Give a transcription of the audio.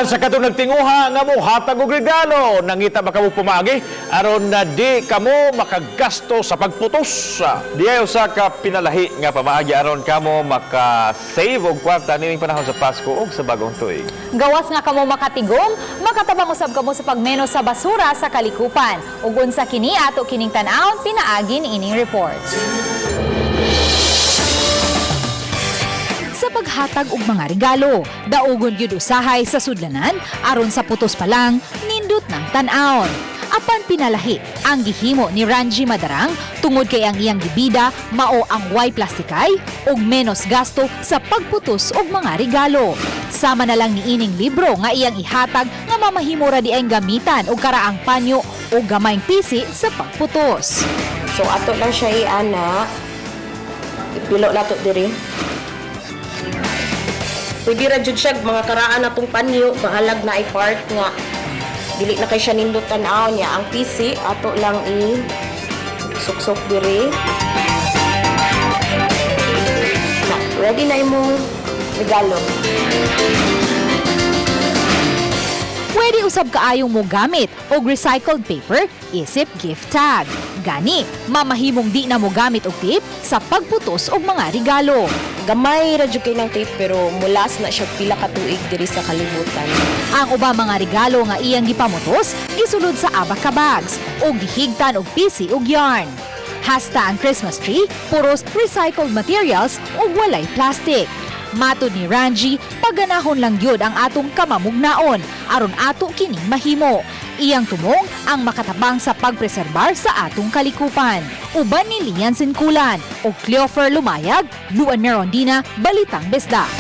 Alang sa katong nagtinguha nga mohatag og regalo, nangita ba kamo pamaagi aron na di kamo makagasto sa pagputos? Diay usa ka pinalahi nga pamaagi aron kamo maka-save og kwarta nining panahon sa Pasko ug sa Bagong Tuig. Gawas nga kamo makatigom, makatabang usab kamo sa pagmenos sa basura sa kalikupan. Ug unsa kini, ato kining tan-awon pinaagi niining report. Sa paghatag og mga regalo, daugon gyud usahay sa sudlanan aron sa putos pa lang nindot ng tan-awon. Apan pinalahi ang gihimo ni Ranji Madarang tungod kay ang iyang gibida mao ang way plastikay ug menos gasto sa pagputos og mga regalo. Sama na lang niining libro nga iyang ihatag nga mamahimo ra diay gamitan og karaang panyo o gamayng pisi sa pagputos. So ato lang siya i-ana. Ipilo na to diri. Pwede ra jud siya mga karaan natong panyo, bahalag na i-part nga dili na kay siya nindot tan-aw niya. Ang pisi ato lang i suksok diri. Na, ready na imong regalo. Pwede usab kaayong mo gamit og recycled paper isip gift tag. Gani, mamahimong di na mo gamit og tape sa pagputos og mga regalo. Gamay ra jud kay ng tape pero mulas na siya pila ka tuig diri sa kalibutan. Ang ubang mga regalo nga iyang gipamutos gisulod sa abaca bags o gihigtan og pisi ug yarn. Hasta ang Christmas tree, puros recycled materials ug walay plastic. Matod ni Ranji, pagganahon lang gyud ang atong kamamugnaon aron ato kining mahimo. Iyang tumong ang makatabang sa pagpreserbar sa atong kalikupan. Uban ni Lian Sinkulan o Cleofer Lumayag, Luan Merondina, Balitang Bisdak.